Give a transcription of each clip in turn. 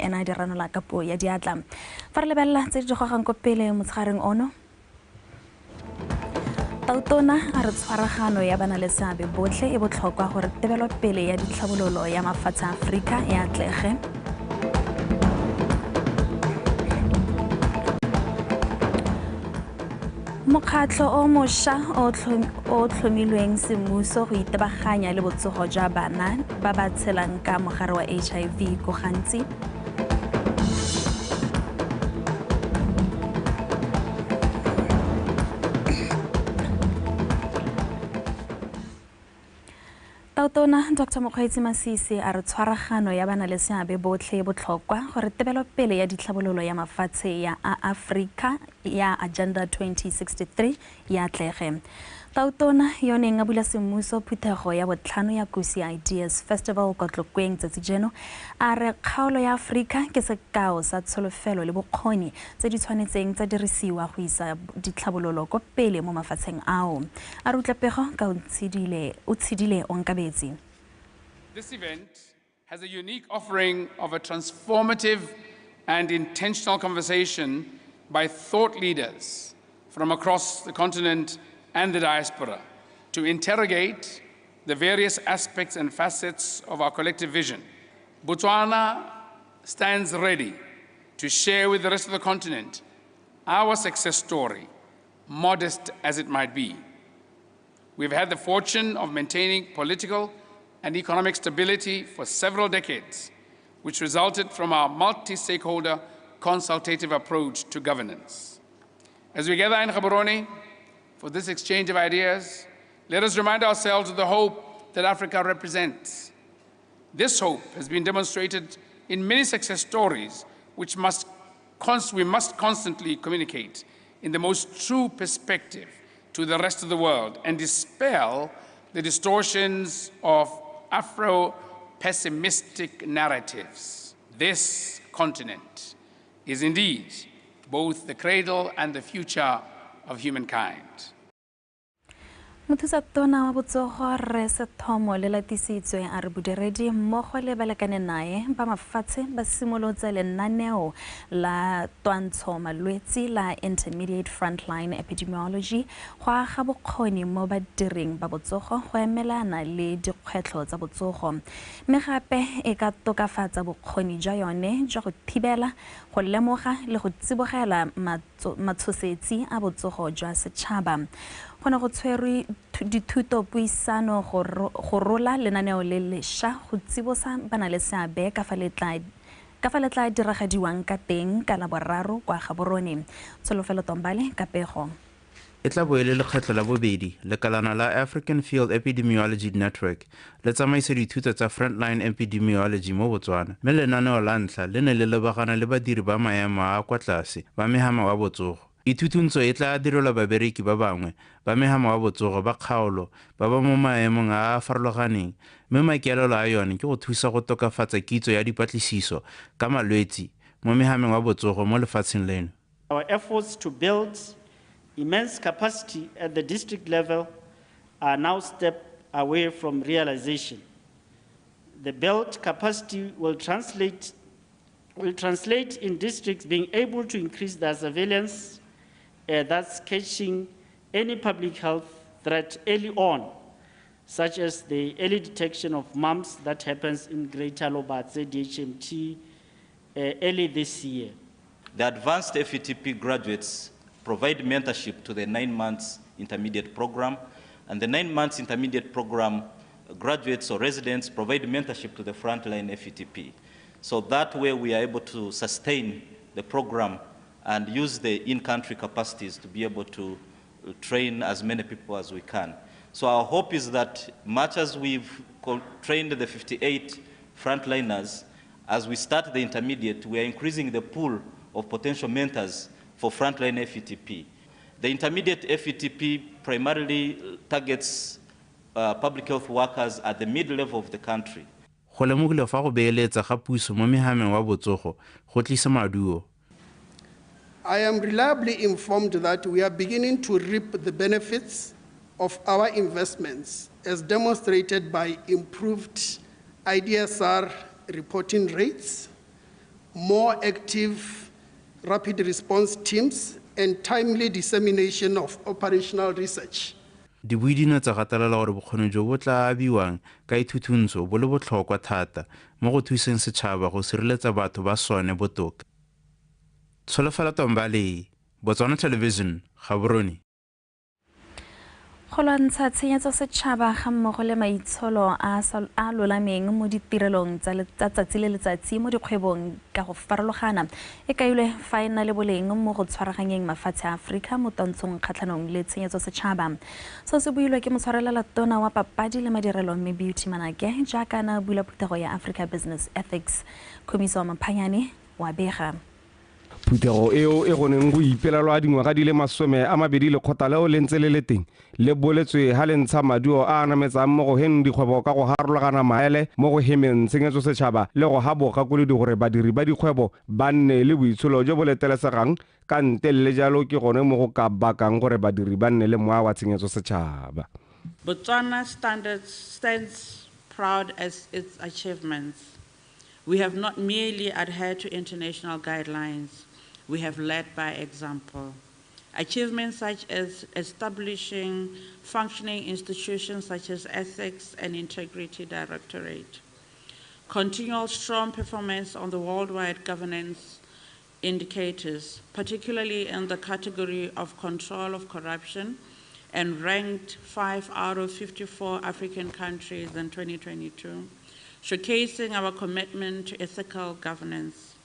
ena a di ranola ka puo ya diatla. Fa re lebelela tse di gogang ko pele motshegareng ono, Tautona a re tshwaragano ya bana le seabe botlhe e botlhokwa gore tebelopele ya ditlhabololo ya mafatshe a Aforika e atlege. Mokgatlho o mošwa o tlhomilweng semmuso go itebaganya le botsogo jwa bana ba ba tshelang ka mogare wa HIV ko gantsi. Tautona Dr. Mokgweetsi Masisi a re tshwaragano ya bana le seabe botlhe e botlhokwa gore tebelopele ya ditlhabololo ya mafatshe ya Aforika ya Agenda 2063 e atlege. Tautona yo neng a bula semmuso phuthego ya botlhano ya Kusi Ideas Festival kwa Tlokweng tsatsi jeno a re kgaolo ya Aforika ke sekao sa tsholofelo le bokgoni tse di tshwanetseng tsa dirisiwa go isa ditlhabololo ko pele mo mafatsheng ao. A re utlwe pego ka o tshedile Onkabetse. This event has a unique offering of a transformative and intentional conversation by thought leaders from across the continent and the diaspora to interrogate the various aspects and facets of our collective vision. Botswana stands ready to share with the rest of the continent our success story, modest as it might be. We've had the fortune of maintaining political and economic stability for several decades, which resulted from our multi-stakeholder consultative approach to governance. As we gather in Gaborone for this exchange of ideas, let us remind ourselves of the hope that Africa represents. This hope has been demonstrated in many success stories, which we must constantly communicate in the most true perspective to the rest of the world and dispel the distortions of Afro-pessimistic narratives. This continent is indeed both the cradle and the future of humankind. Mothusa tona wa botsogo Rre Sethomo le latisitswe a re bodiredi mmogo le balekane nae ba mafatshe ba simolotse lenaneo la twantsho malwetsi la Intermediate Frontline Epidemiology go aga bokgoni mo badiring ba botsogo go emelana le dikgwetlho tsa botsogo, mme gape e ka tokafatsa bokgoni jwa yone jwa go thibela, go lemoga le go tsibogela matshosetsi a botsogo jwa setšhaba. Go ne go tshwerwe dithuto puisano go rola lenaneo le lešwa go tsibosa bana le seabe ka fa le tla diragadiwang ka teng ka Laboraro kwa Gaborone. Tsholofelo Tombale ka pego. E tla bo e le lekgetlho la bobedi lekalana la African Field Epidemiology Network le tsamaisa dithuto tsa Frontline Epidemiology mo Botswana, mme lenaneo la ntlha le ne le lebagana le badiri ba maemo a kwa tlase ba mehama wa botsogo. Ithutuntsho e tla direlwa babereki ba bangwe ba mehama wa botsogo ba kgaolo ba ba mo maemong a a farologaneng, mme maikaelelo a yone ke go thusa go tokafatsa kitso ya dipatlisiso ka malwetsi mo mehameng wa botsogo mo lefatsheng leno. Our efforts to build immense capacity at the district level are now step away from realization. The built capacity will translate in districts being able to increase their surveillance, that's catching any public health threat early on, such as the early detection of mumps that happens in Greater Lobatse DHMT early this year. The advanced FETP graduates provide mentorship to the 9 months intermediate program, and the 9 months intermediate program graduates or residents provide mentorship to the frontline FETP. So that way we are able to sustain the program and use the in-country capacities to be able to train as many people as we can. So our hope is that much as we've trained the 58 frontliners, as we start the intermediate, we are increasing the pool of potential mentors for frontline FETP. The intermediate FETP primarily targets public health workers at the mid-level of the country. Go lemogile fa go beeletsa ga puso mo mehameng wa botsogo go tlisa maduo. I am reliably informed that we are beginning to reap the benefits of our investments, as demonstrated by improved IDSR reporting rates, more active rapid response teams, and timely dissemination of operational research. Dibui di ne tsa gatelela gore bokgoni jo bo tla abiwang ka ithutuntsho bo le botlhokwa thata mo go thuseng setšhaba go sireletsa batho ba sone botoka. Tsholofelo Tombale, Botswana Television, Gaborone. Go lwantsha tshenyetso setšhaba ga mmogo le maitsholo a lolameng mo ditirelong tsa tsatsi le letsatsi mo dikgwebong ka go farologana e kailwe fa e na le boleng mo go tshwaraganyeng mafatshe a Aforika mo twantshong kgatlhanong le tshenyetso setšhaba. Seo se builwe ke motshwarelela tona wa papadi le madirelo mme Beauty Manake jaaka na bula phuthego ya Africa Business Ethics. Khumiso Maphanyane wa bega. Phuthego eo e go neng go ipelelwa dingwaga di le 20 lekgotla leo le ntse le le teng le boletswe ha le ntsha maduo a a nametsang mo go heng dikgwebo ka go harologana maele mo go hemeng tshenyetso setšhaba le go ha bogakolodi gore badiri ba dikgwebo ba nne le boitsholo jo bo letelesegang ka ntle le jalo ke gone mo go ka bakang gore badiri ba nne le moya wa tshenyetso setšhaba. Botswana stands proud as its achievements. We have not merely adhered to international guidelines, we have led by example. Achievements such as establishing functioning institutions such as Ethics and Integrity Directorate, continual strong performance on the worldwide governance indicators, particularly in the category of control of corruption, and ranked 5 out of 54 African countries in 2022, showcasing our commitment to ethical governance.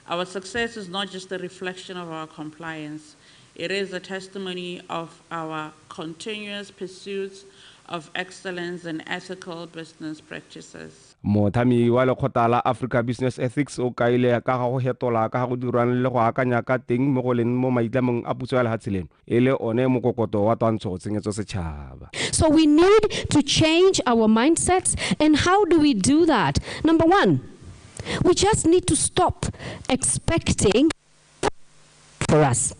Our success is not just a reflection of our compliance, it is a testimony of our continuous pursuits of excellence and ethical business practices. Mothami wa lekgotla la Africa Business Ethics o kaile ka ga go hetola ka ga go dirwang le go akanya ka teng mo go leng mo maitlamong a puso ya lehatshe leno e le one mokokoto wa twantsho tshenyetso setšhaba. So we need to change our mindsets, and how do we do that? Number one, we just need to stop expecting for us.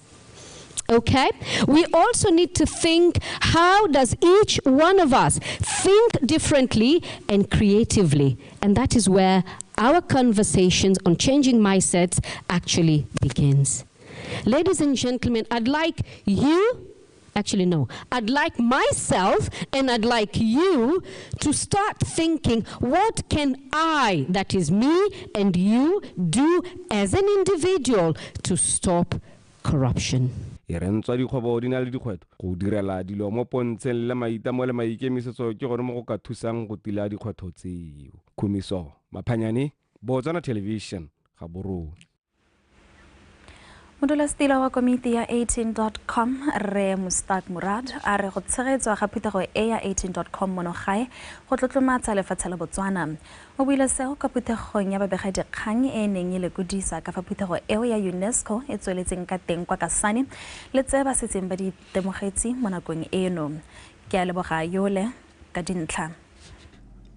Okay? We also need to think, how does each one of us think differently and creatively? And that is where our conversations on changing mindsets actually begins. Ladies and gentlemen, I'd like you, actually no, I'd like myself and I'd like you to start thinking, what can I, that is me and you, do as an individual to stop corruption? E re ntswa dikgwebo di na le dikgwetlho go direla dilo mo pontsheng le maitamo le maikemisetso ke gone mo go ka thusang go tila dikgwetlho tseo. Khumiso Maphanyane, Botswana Television, Gaborone. Modulasetilo wa komiti ya 18.com Rre Mustak Murad a re go tshegetswa ga phuthego e ya 18.com mono gae go tlotlomatsa lefatshe la Botswana. O buile seo ka phuthegong ya babegadikgang e neng e lekodisa ka fa phuthego eo ya UNESCO e tsweletseng ka teng kwa Kasane le tse ba setseng ba di itemogetse mo nakong eno. Ke a leboga yole ka dintlha.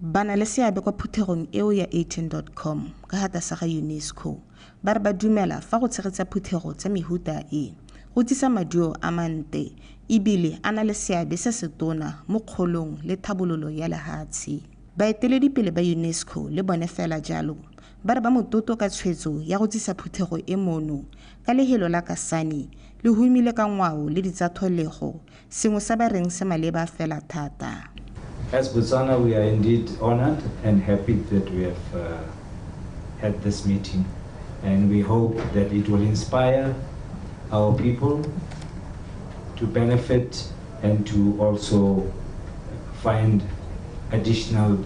Ba na le seabe kwa phuthegong eo ya 18.com ka ga tlase ga UNESCO. Ba re ba dumela fa go tshegetsa phuthego tsa mehuta e go tsisa maduo a mante ebile a na le seabe se setona mo kgolong le thabololo ya lehatshe. Baeteledipele ba UNESCO le bone fela jalo ba re ba mototo ka tshwetso ya go tsisa phuthego e mono ka lehelo la Kasane le humile ka ngwao le ditsatholego sengwe sa ba reng se maleba fela thata. As Botswana, we are indeed honored and happy that we have had this meeting, and we hope that it will inspire our people to benefit and to also find additional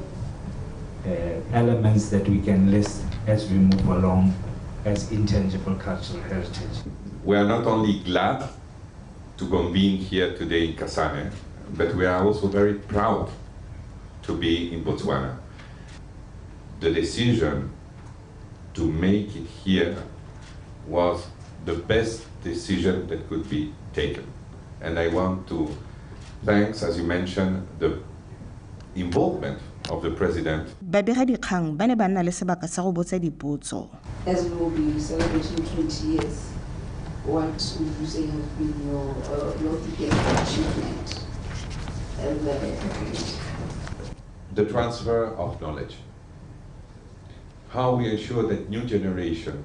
elements that we can list as we move along as intangible cultural heritage. We are not only glad to convene here today in Kasane, but we are also very proud to be in Botswana. The decision to make it here was the best decision that could be taken. And I want to thank, as you mentioned, the involvement of the president. Babegadikgang ba ne ba nna le sebaka sa go botsa dipotso. As we will be celebrating 20 years, what would you say has been your biggest achievement as the The transfer of knowledge. How we ensure that new generation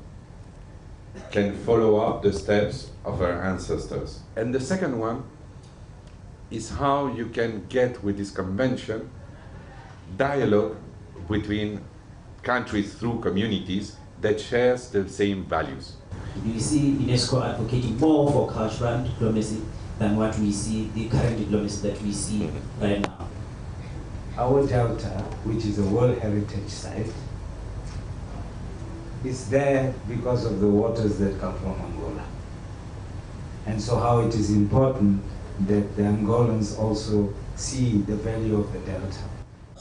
can follow up the steps of our ancestors. And the second one is how you can get with this convention dialogue between countries through communities that shares the same values. You see UNESCO advocating more for cultural diplomacy than what we see, the current diplomacy that we see right now. Our delta, which is a World Heritage Site, is there because of the waters that come from Angola. And so how it is important that the Angolans also see the value of the delta.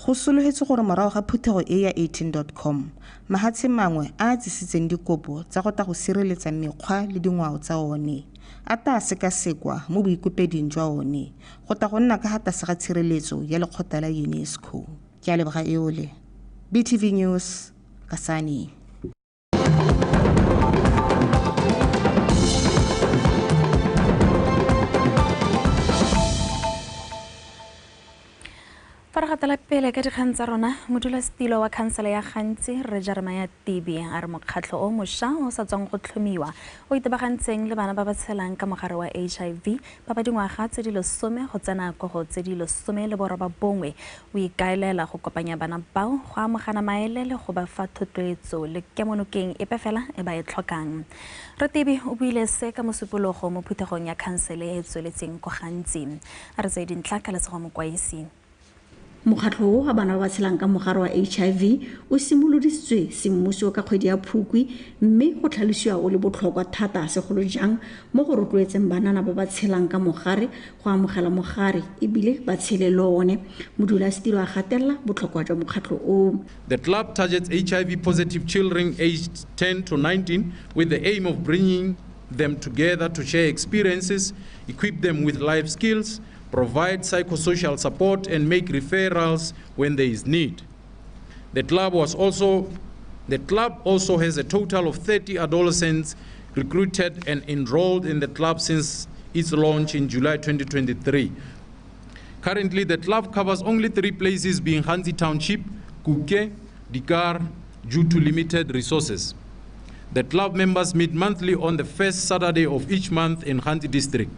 Go sologetse gore morago ga phuthego e ya 18.com, mahatshe mangwe a a tsisitseng dikopo tsa go tla go sireletsa mekgwa le dingwao tsa one a tla sekasekwa mo boikopeding jwa one go tla go nna ka ga tlase ga tshireletso ya lekgotla la UNESCO. Ke a leboga eole. BTV News, Kasane. Fa re gatela pele ka dikgang tsa rona, modulasetilo wa khansele ya Gantsi Rre Jeremiah Tibi a re mokgatlho o mošwa o sa tswang go tlhomiwa o itebagantseng le bana ba ba tshelang ka mogare wa HIV ba ba dingwaga tse di 10 go tsena ko go tse di 19 o ikaelela go kopanya bana bao go amogana maele le go ba fa thotloetso le kemonokeng epe fela e ba e tlhokang. Rre Tibi o buile se ka mosupologo mo phuthegong ya khansele e e tsweletseng ko Gantsi. A re tseye dintlha ka Lesego Mokwaisi. Mokgatlho o wa bana ba ba tshelang ka mogare wa HIV o simolodisitswe semmuso ka kgwedi ya Phukwi mme go tlhalosiwa o le botlhokwa thata segolo jang mo go rotloetseng banana ba ba tshelang ka mogare go amogela mogare ebile ba tshele le one. Modulasetilo a gatelela botlhokwa jwa mokgatlho o. The club targets HIV positive children aged 10 to 19 with the aim of bringing them together to share experiences, equip them with life skills, provide psychosocial support and make referrals when there is need. The club also has a total of 30 adolescents recruited and enrolled in the club since its launch in July 2023. Currently, the club covers only 3 places, being Ghanzi Township, Kuke, Dikar, due to limited resources. The club members meet monthly on the first Saturday of each month in Ghanzi District.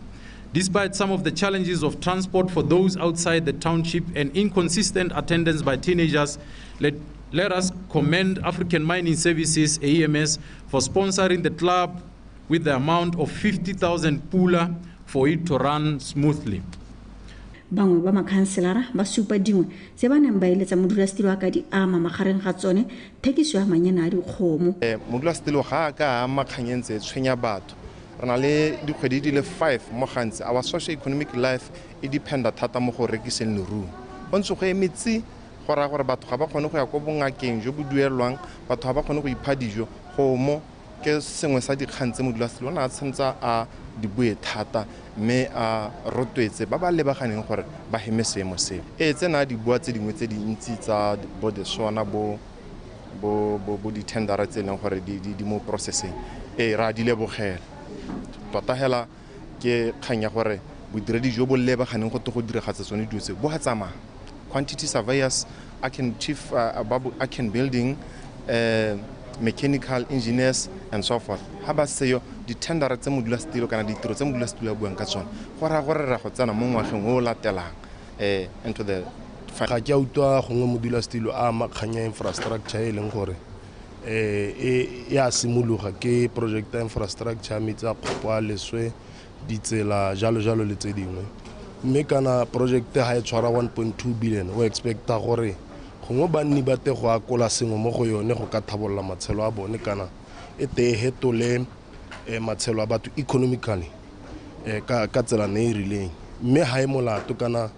Despite some of the challenges of transport for those outside the township and inconsistent attendance by teenagers, let us commend African Mining Services, AMS, for sponsoring the club with the amount of 50,000 pula for it to run smoothly. Bangwe ba makhanselara ba supa dingwe tse ba neng ba eletsa modulasetilo a ka di ama magareng ga tsone thekiso ya manyena a dikgomo. Modulasetilo ga a ka ama kgang tse tshwenya batho. Re na le dikgwedi di le 5 mo Gantsi. Our socio-economic life e dependa thata mo go rekiseng leruo. Go ntse go emetse go raya gore batho ga ba kgone go ya ko bongakeng jo bo duelwang, batho ga ba kgone go ipha dijo. Kgomo ke sengwe sa dikgang tse modulasetilo o ne a tshwanetse a di bue thata mme a rotloetse ba ba lebaganeng gore ba heme seemo seo. Ee, tsena a di bua tse dingwe tse dintsi tsa bo deswana bo di-tendera tse e leng gore di mo processing. Ee, re a di lebogela. Tota hela ke kgang ya gore bodiredi jo bo lebaganeng go te go diragatsa tsone dilo tse bo a tsamaya. Quantity surveyors, chief Aken building, mechanical engineers and so forth. Ha ba seyo di-tendera tse modulasetilo kana ditiro tse modulasetilo a buang ka tsone go raya gore re go tsena mo ngwageng o latelang into the. Ga ke a utlwa gongwe modulasetilo a ama kgang ya infrastructure e leng gore e a simologa ke project ya infrastructure metsi a kgopo a leswe, ditsela jalo jalo le tse dingwe. Mme kana project ha e tshwara 1.2 billion o expecta gore gongwe banni ba te go akola sengwe mo go yone go ka thabolola matshelo a bone kana e te hetole matshelo a batho economically ka tsela ne e rileng. Mme ha e molato kana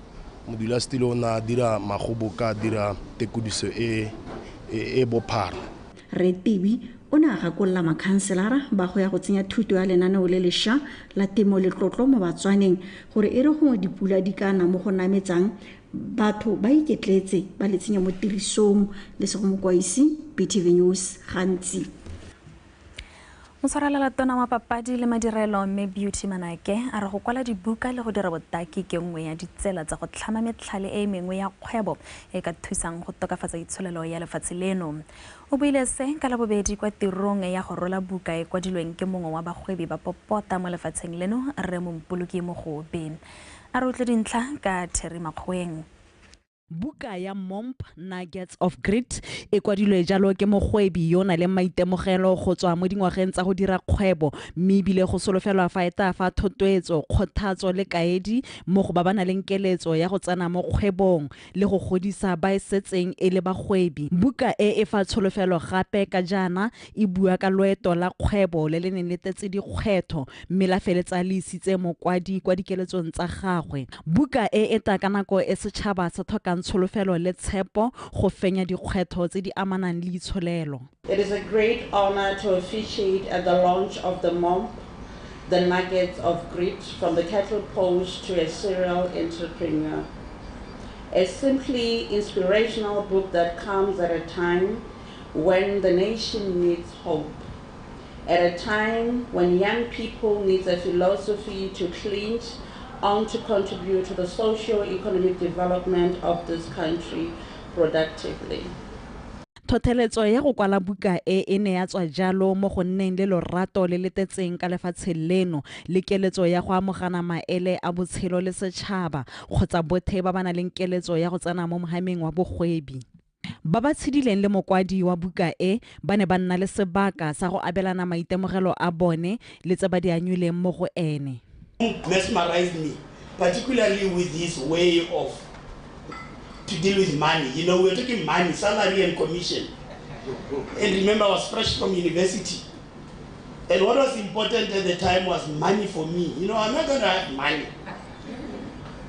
modulasetilo o ne a dira magoboka a dira tekodiso e bophara. Rre Tibi o ne a gakolola makhanselara ba go ya go tsenya thuto ya lenaneo le lešwa la temo letlotlo mo Batswaneng gore e re gongwe dipula di ka na mo go nametsang batho ba iketletse ba le tsenya mo tirisong. Lesego Mokwaisi, BTV News, Gantsi. Motshwarelela tona wa papadi le madirelo mme Beauty Manake a re go kwala dibuka le go dira botaki ke nngwe ya ditsela tsa go tlhama metlhale e mengwe ya kgwebo e ka thusang go tokafatsa itsholelo ya lefatshe leno. O buile se ka Labobedi kwa tirong ya go rola buka e kwadilweng ke mongwe wa bagwebi ba popota mo lefatsheng leno Rre Mompoloki Mogobe. A re utlwe dintlha ka Terry Makgoeng. Buka ya Momp Nuggets of Grit e kwadilwe jalo ke mogwebi yo o nang le maitemogelo go tswa mo dingwageng tsa go dira kgwebo, mme ebile go solofelwa fa e tla fa thotloetso, kgothatso le kaedi mo go ba ba nang le keletso ya go tsena mo kgwebong le go godisa ba e setseng e le bagwebi. Buka e e fa tsholofelo gape ka jaana e bua ka loeto la kgwebo le le neng le tletse dikgwetlho, mme la feletsa le isitse mokwadi kwa dikeletsong tsa gagwe. Buka e e tla ka nako e setšhaba se tlhokang tsholofelo le tshepo go fenya dikgwetlho tse di amanang le itsholelo. It is a great honor to officiate at the launch of the Momp, the Nuggets of Grit, from the cattle post to a serial entrepreneur. A simply inspirational book that comes at a time when the nation needs hope, at a time when young people need a philosophy to clinch on to contribute to the socio-economic development of this country productively. Tlhotlheletso ya go kwala buka e e ne ya tswa jalo mo go nneng le lorato le le tletseng ka lefatshe leno le keletso ya go amogana maele a botshelo le setšhaba kgotsa bothe ba ba nang le keletso ya go tsena mo mohameng wa bogwebi. Ba ba tshedileng le mokwadi wa buka e ba ne ba nna le sebaka sa go abelana maitemogelo a bone le tse ba di anywileng mo go ene. Mesmerized me, particularly with his way of to deal with money. You know, we're talking money, salary and commission. And remember, I was fresh from university. And what was important at the time was money for me. You know, I'm not going to have money.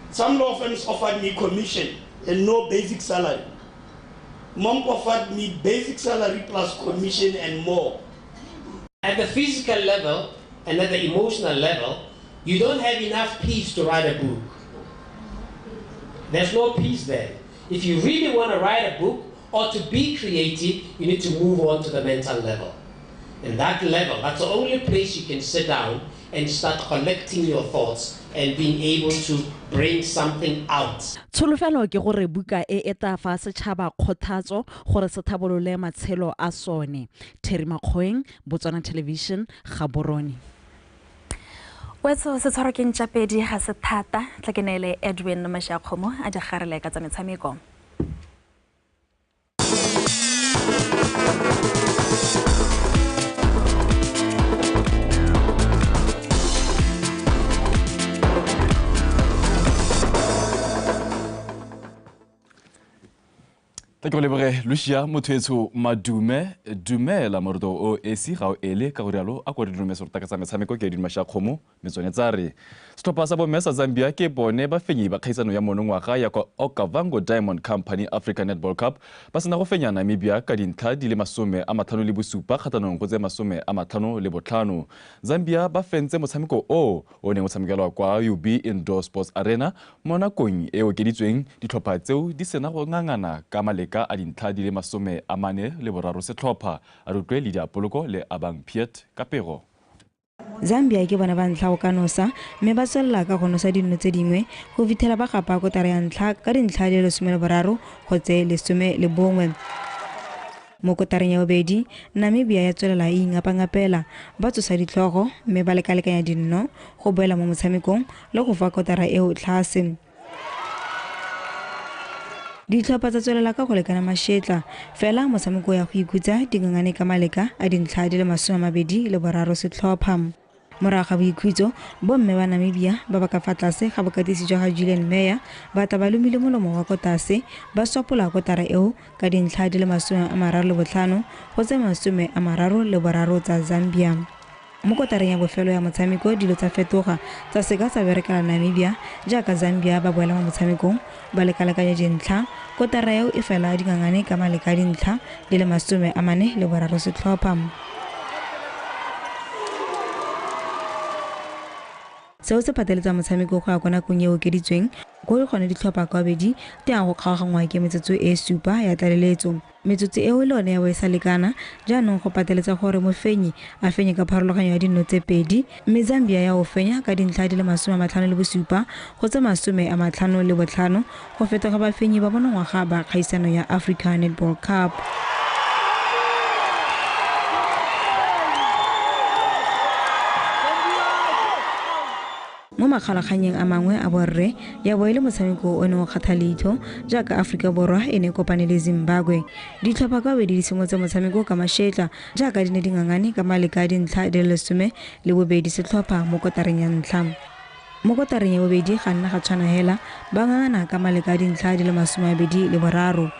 Some law firms offered me commission and no basic salary. Momp offered me basic salary plus commission and more. At the physical level and at the emotional level, you don't have enough peace to write a book. There's no peace there. If you really want to write a book or to be creative, you need to move on to the mental level. And that level, that's the only place you can sit down and start collecting your thoughts and being able to bring something out. Tsholofelo ke gore buka e e tla fa setšhaba kgothatso gore se thabolole matshelo a sone. Terry Makgoeng, Botswana Television, Gaborone. Wetso se tshwarwa ke ntšapedi ga se thata, tla ke neele Edwin Mashiakgomo a di garele ka tsa metshameko. Tla ke go leboge Lucia motho madume dumela moruto o esi ga o ele ka go rialo a kwa didume se rutaka tsa metshameko ke Edwin Mashiakgomo metsone tsa re setlhopha sa bomme sa Zambia ke bone bafenyi ba kgaisano ya monongwaga ya kwa Okavango Diamond Company Africa Netball Cup ba sena go fenya Namibia ka dintlha di le 57 kgatlhanong go tse 55. Zambia ba fentse motshameko o o neng o tshamekelwa kwa UB Indoor Sports Arena mo nakong e okeditsweng ditlhopha tseo di sena go ngangana ka maleka a dintlha di le 43 setlhopha. A re utlwe Lydia Poloko le Abang Piet ka pego. Zambia ke bona ba ntlha go ka nosa mme ba tswelela ka go nosa dino tse dingwe go fitlhela ba gapa kotara ya ntlha ka dintlha di le 13 go tse 11. Mo kotareng ya bobedi, Namibia ya tswelela e ingapangapela, ba tsosa ditlhogo mme ba lekalekanya dinno go boela mo motshamekong le go fa kotara eo tlhase. Ditlhopha tsa tswelela ka go lekana mašetla fela motshameko ya go ikhutsa dingangane ka maleka a dintlha di le 23 setlhopha. Morago ga boikhutso, bomme ba Namibia ba ba ka fa tlase ga bokatisi jwa ga Julian Meyer ba tla ba lomile molomo wa kotase ba swapola kotara eo ka dintlha di le 35 go tse 33 tsa Zambia. Mo kotareng ya bofelo ya motshameko dilo tsa fetoga tsa seka tsa berekela Namibia jaaka Zambia ba boela mo motshamekong ba lekalekanya dintlha. Kotara eo e fela dingangane ka maleka a dintlha di le 43 setlhopha. Seo se pateletsa motshameko go ya kwa nakong e okeditsweng ko le gone ditlhopha ka bobedi di yang go kgaoganngwa ke metsotso e supa ya tlaleletso. Metsotso eo le yone ya bo e sa lekana jaanong go pateletsa gore mofenyi a fenye ka pharologanyo ya dino tse pedi, mme Zambia ya o fenya ka dintlha di le 57 go tse 55 go fetoga bafenyi ba monongwaga ba kgaisano ya Africa Netball Cup. Mo makgalakganyeng a mangwe a borre ya bo e le motshameko o ne o kgatha leitlho jaaka Aforika Borwa e ne e kopane le Zimbabwe. Ditlhopha ka bobedi di simolotse motshameko ka mašetla jaaka di ne di ngangane ka maleka a dintlha di le 12 setlhopha mo kotareng ya ntlha. Mo kotareng ya bobedi ga nna ga tshwana hela, ba ngangana ka maleka a dintlha di le 23.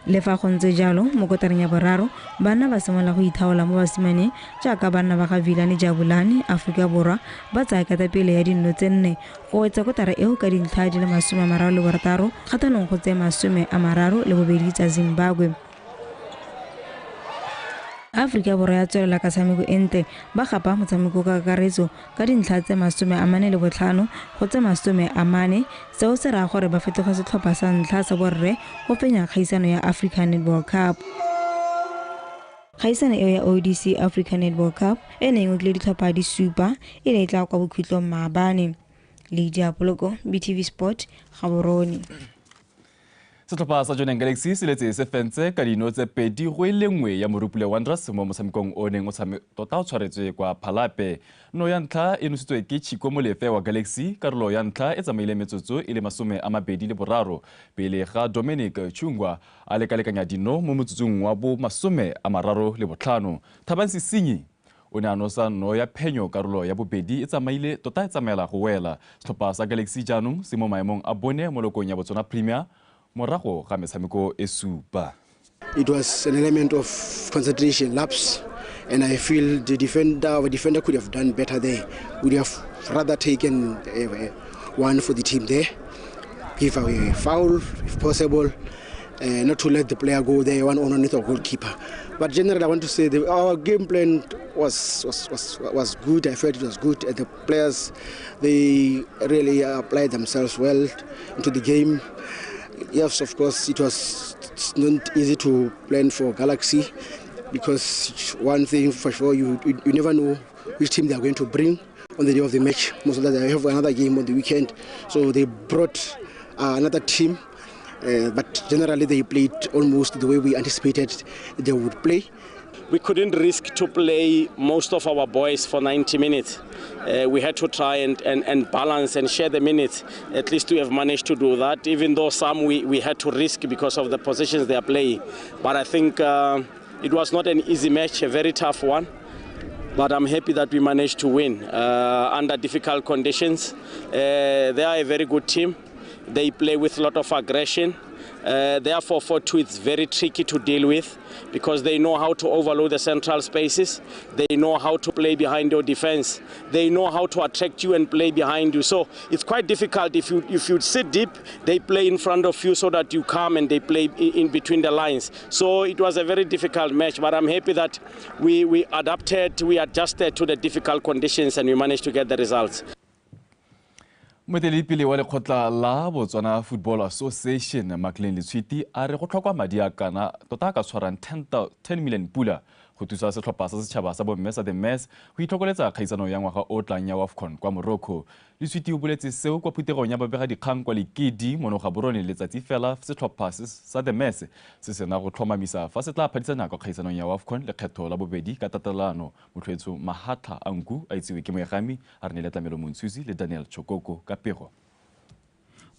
Le fa go ntse jalo, mo kotareng ya boraro banna ba simolola go ithaola mo basimaneng jaaka banna ba ga Vilane Jabulani Aforika Borwa ba tsaya ketapele ya dinno tse 4 go wetsa kotara eo ka dintlha di le 36 kgatlhanong go tse 32 tsa Zimbabwe. Aforika Borwa ya tswelela ka tshameko e ntle, ba gapa motshameko ka kakaretso ka dintlha tse 45 go tse 40. Seo se raya gore ba fetoga setlhopha sa ntlha sa borre go fenya kgaisano ya Africa Netball Cup. Kgaisano eo ya ODC Africa Netball Cup e neng e ngokile ditlhopha di supa e ne e tla kwa bokhutlong maabane. Lydia Poloko, BTV Sport, Gaborone. Setlhopha sa Jwaneng Galaxy se letse se fentse ka dino tse 2-1 ya Morupule Wanderers mo motshamekong o neng o tota o tshwaretswe kwa Phalape. No ya ntlha e nositswe ke Chico Molefe wa Galaxy, karolo ya ntlha e tsamaile metsotso e le 23 pele ga Dominic Chungwa a lekalekanya dino mo motsotsong wa bo 35. Thabang Sesinyi o ne a nosa no ya phenyo karolo ya bobedi e tsamaile tota e tsamaela go wela. Setlhopha sa Galaxy jaanong se mo maemong a bone mo lokong ya Botswana Premier morago ga metshameko e supa. It was an element of concentration lapse, and I feel the defender could have done better there. Would have rather taken one for the team there, give away a foul if possible, not to let the player go there one on one with the goalkeeper. But generally, I want to say our game plan was good. I felt it was good, and the players, they really applied themselves well into the game. Yes, of course, it was not easy to plan for Galaxy, because one thing for sure, you never know which team they are going to bring on the day of the match. Most of them, they have another game on the weekend, so they brought another team. But generally, they played almost the way we anticipated they would play. We couldn't risk to play most of our boys for 90 minutes. We had to try and balance and share the minutes. At least we have managed to do that, even though some we had to risk because of the positions they are playing. But I think it was not an easy match, a very tough one. But I'm happy that we managed to win under difficult conditions. They are a very good team. They play with a lot of aggression. Therefore, 4-2, it's very tricky to deal with because they know how to overload the central spaces. They know how to play behind your defense. They know how to attract you and play behind you. So it's quite difficult. If you sit deep, they play in front of you so that you come and they play in between the lines. So it was a very difficult match, but I'm happy that we adapted, we adjusted to the difficult conditions, and we managed to get the results. Moeteledipele wa lekgotla la Botswana Football Association Maclean Letshwiti a re go tlhokwa madi a kana tota a ka tshwarang 10 million pula go thusa setlhopha sa setšhaba sa bomme sa The Mess go itlhokoletsa kgaisano ya ngwaga o tlang ya WAFCON kwa Morocco. Letshwiti o boletse seo kwa phuthegong ya babegadikgang kwa Lekedi mono Gaborone letsatsi fela setlhopha sa The Mess se sena go tlhomamisa fa se tla phadisana kwa kgaisanong ya WAFCON lekgetho la bobedi ka tatelano. Motlhoetso Mahatla a Nku a itsiwe ke Moegami a re neele Tlamelo Montshusi le Daniel Chokoko ka pego.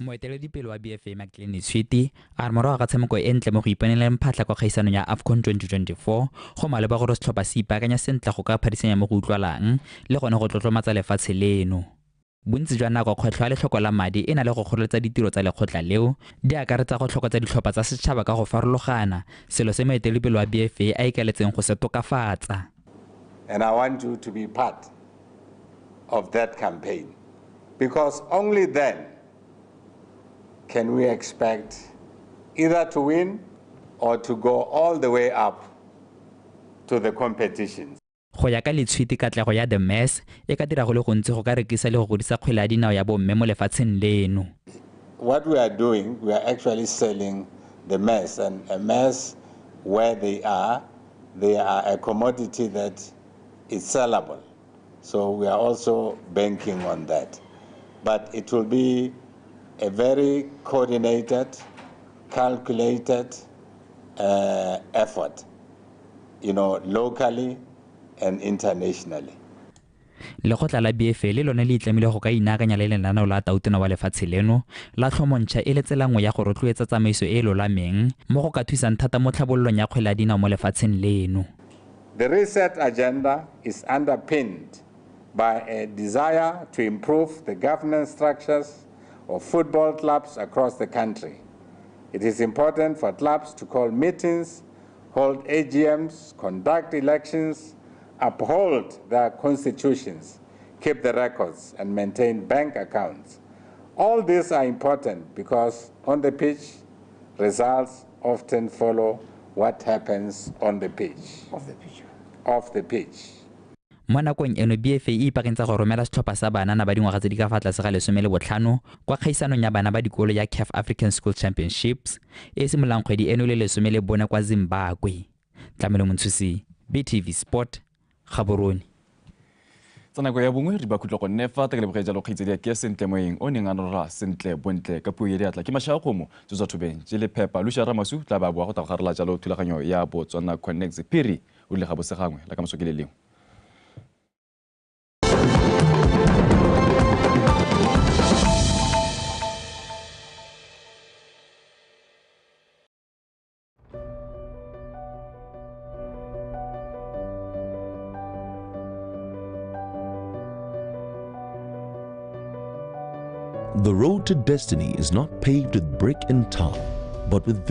Moeteledipele wa BFA Maclean Letshwiti a re morago ga tshameko e ntle mo go iponeleng phatlha kwa kgaisanong ya AFCON 2024 go maleba gore setlhopha se ipaakanya sentle go ka phadisanya mo go utlwalang le gone go tlotlomatsa lefatshe leno. Bontsi jwa nako kgwetlho ya letlhoko la madi e na le go kgoreletsa ditiro tsa lekgotla leo di akaretsa go tlhokotsa ditlhopha tsa setšhaba ka go farologana, selo se moeteledipele wa BFA a ikaeletseng go se tokafatsa. And I want you to be part of that campaign, because only then can we expect either to win or to go all the way up to the competitions. Go ya ka Letshwiti, katlego ya The Mess e ka dira go le gontsi go ka rekisa le go godisa kgwele ya dinao ya bomme mo lefatsheng leno. What we are doing, we are actually selling the mess, and a mess where they are a commodity that is sellable. So we are also banking on that. But it will be a very coordinated, calculated effort, you know, locally and internationally. Lekgotla la BFA le lone le itlamile go ka inaakanya le lenaneo la tautona wa lefatshe leno la tlhomontšha e le tsela nngwe ya go rotloetsa tsamaiso e e lolameng mo go ka thusang thata mo tlhabololong ya kgwele ya dinao mo lefatsheng leno. The reset agenda is underpinned by a desire to improve the governance structures of football clubs across the country. It is important for clubs to call meetings, hold AGMs, conduct elections, uphold their constitutions, keep the records, and maintain bank accounts. All these are important because on the pitch, results often follow what happens on the pitch. Off the pitch. Off the pitch. Mo nakong eno BFA e ipaakantsa go romela setlhopha sa banana ba dingwaga tse di ka fa tlase ga 15 kwa kgaisanong ya bana ba dikolo ya CAF African School Championships e simololang kgwedi eno le 14 kwa Zimbabwe. Tlamelo Montshusi, BTV Sport, Gaborone. Tsa nako ya bongwe re ba khutlo go nne fa takeleboge jalo kgaitsedi ya ke sentle moeng o neng a nora sentle bontle ka puo ya diatla ke Mashao Kgomo tsotsa thobeng tse le phepa Lucia Ramasu tla ba boa go tla go garela jalo thulaganyo ya Botswana Connect Phiri o le ga bosegangwe la ka moso ke le lengwe. The road to destiny is not paved with brick and tar, but with